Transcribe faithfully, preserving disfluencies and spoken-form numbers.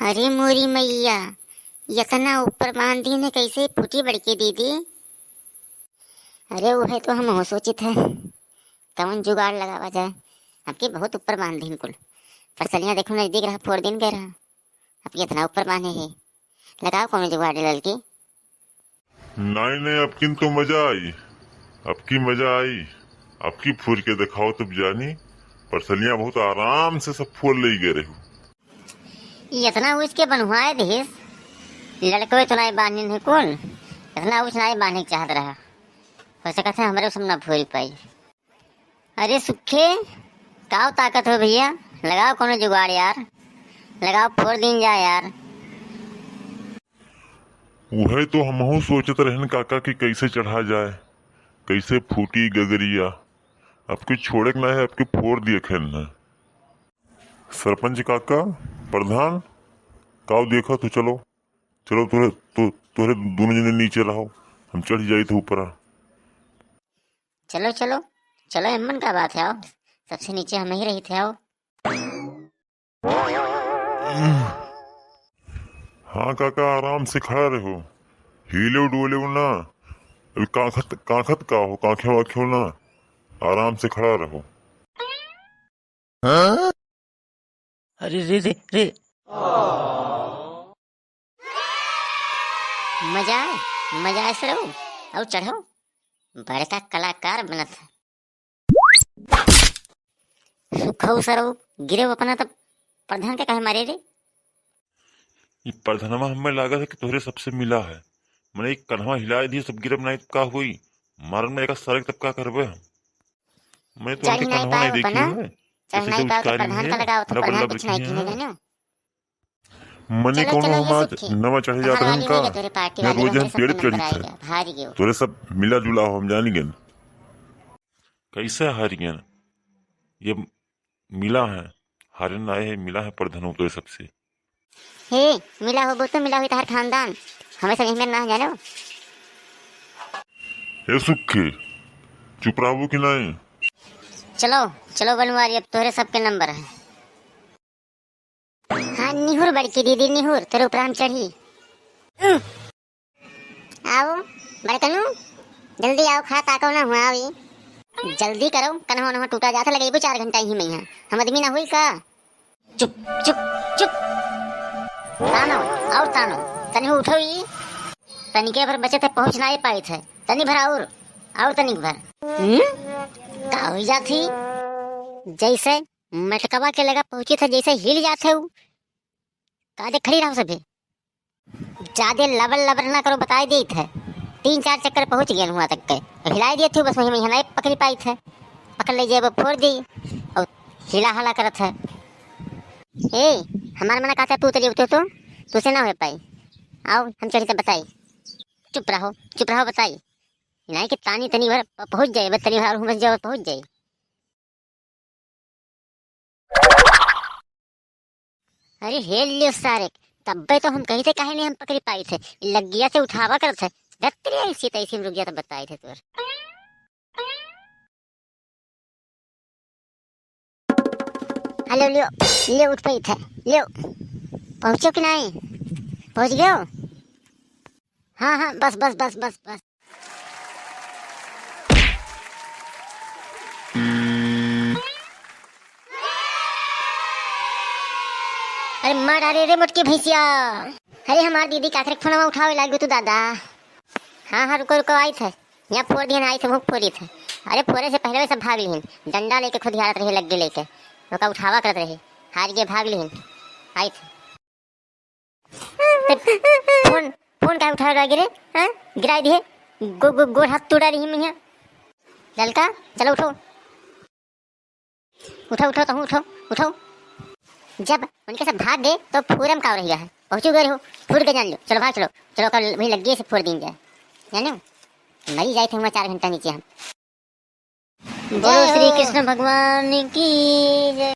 अरे मोरी मइया, यतना ऊपर बांध दीन है, कैसे फूटी बड़की दीदी? अरे उहै तो हमहू सोचित है, कवन जुगाड़ लगावा जाए। अबकी बहुत ऊपर बांध दीन कुल। परसलिया देखो नजदीक रहा, फोर दिन गए रहा, अबकी यतना ऊपर बांधे है। लगाओ कौनो जुगाड़ ललकी। नाहीं, नाहीं, अबकिन तो मजा आई, अबकी मजा आई, अबकी फोर के देखाओ तब जानी। परसलिया बहुत आराम से सब फोर लेइ गए रहू। यतना ऊँच के बनवाए देहिस, लड़कवे तो नाहीं बांधिन है कुल, यतना ऊँच नाहीं बांधे के चाहत रहा। हो सकत है हमरे सब ना फोरी पाई। अरे सुखे, काव ताकत हो भइया, लगाओ कौनो जुगाड़ यार, लगाओ फोर दीन जाए यार। उहै तो हमहू सोचत रहन काका कि कैसे चढ़ा जाए, कैसे फूटी गगरिया। अबकी छोड़े के नाहीं है, अबकी फोर दिए खेन है। सरपंच काका, प्रधान, काव देखत हो? चलो, चलो, तोहरे, तो, तोहरे दोनों जने नीचे रहो, हम चढ़ जाइत है ऊपरा। चलो, चलो, चलो, एमन का बात है, आओ, सबसे नीचे हमहीं रहित है, आओ। हाँ काका, आराम से खड़ा रहो, हिलेउ डोलेउ ना। अबे कांखत, कांखत का हो, कांखे वाखे ना, आराम से खड़ा रहो। अरे रे रे रे। मजा आए, मजा आए सरऊ, अउर चढ़ो, बड़का कलाकार बनत है। सुखऊ सरऊ, गिरे अपना तब प्रधान के काहे मारे रे? ई प्रधानवा हमें लागत है कि तोहरे सबसे मिला है। मने एक कन्हवा हिलाए दिए, सब गिरब नाहीं तब का होई? मारब ना एका सारे के तब का करबे हम? मने तो चढ़ उनके नाहीं कन्हवा नाहीं पाए देखी बना, है। चढ़ कैसे नाहीं पाए तो उचकारी प्रधान है, का लगाओ तो लबर प्रधान लबर कुछ नाहीं की है। कीने जानो। मने चलो, कौनो चलो, ये हम आज सुखी। नवा चढ़े जात रहन का? तोरे पार्टी वाले रोज हम पेड़ चढ़ी थे। भारी गयो। तोरे सब मिला जुला हो, हम जानी गेन। कैसे हार गेन? ये मिला है, हारे ना आए है, मिला है प्रधान तोरे सबसे। हे, मिला हो, बहुत मिला हो, तहार खानदान। हमें सब यही में ना जानो। हे सुखी, चुप रहबो कि नाहीं? चलो, चलो बनवारी, अब तोहरे सबके नंबर है। हाँ, निहुर बड़की दीदी, निहुर, तोरे ऊपर हम चढ़ी। उह। आओ, बड़कनू, जल्दी आओ, खा ताको ना हुआ अभी। जल्दी करो, कन्हो नहो टूटा जात, लगेबो चार घंटा ही में यहाँ। हम आदमी ना हुई का? चुप, चुप, चुप। तानो, और तानो, तनी उठो ई। तनिके भर बचे थे, पहुँच नाहीं पाइत है। तनी भर और, और तनिक भर। हम्म? का हुई जात ही? जैसे मटकवा के लगा पहुँची थे, जैसे हिल जात है उ। का दे खड़ी रहो सभी? जादे लबर लबर ना करो, बताई देइत है। तीन चार चक्कर पहुँच गए हुआ तक के। हिलाई दिए थे, बस वही में हिलाई पकड़ी पाइत है। पकड़ ले जेब फोड़ दी और हिला हला करत है। ए, हमार मना कहता तू उतरी उतर तो, तुझसे ना हो पाई। आओ, हम चढ़ी तब बताई। चुप रहो, चुप रहो, बताई। नाहीं कि तानी तनी भर प-, पहुँच जाए, बस तनी भर और घूमत जाओ, पहुँच जाए। अरे हेल लियो सारे, तब्बे तो हम कही थे काहे नहीं हम पकड़ी पाई थे, लग्गिया से उठावा करत है, दत्तरी ऐसी तैसी में रुक गया तो बताई थे तोर। हेलो लियो, लियो उठ पाई थे, लियो। पहुँचो कि नाहीं? पहुँच गयो? हाँ, हाँ, बस, बस, बस, बस, बस। अरे मार डारे रे मोटकी भैंसिया। अरे हमार दीदी काकरे के फोनवा उठावे लाग गयो तू दादा। हाँ, हाँ, रुको, रुको, आई थे। यहाँ फोड़ दिहन, आई थे, वो फोड़ी थे। अरे फोड़े से पहले वे सब भाग लिहिन। डंडा लेके खुद हियारत रहे, लग्गी लेके। ओका उठावा करत रहे। हार के भाग लिहिन। आई थे। ते फोन, फोन काहे उठावे लागे रे? हाँ? गिराई दिहे। गो-, गो-, गोड़ हाथ तोड़ा रही मैं यहाँ। ललका, चलो उठो। उठो, उठो, तहूँ उठो, उठो। जब उनके सब भाग गए, तो फोरम का रह गया है। पहुँचो गए हो, फूट के जान लो। चलो भाग चलो। चलो, कल वहीं लग्गी से फोड़ दीन जाए। जानो? मरी जाए थे वहाँ चार घंटा नीचे हम। बोलो जय श्री हो। कृष्ण भगवान की जय।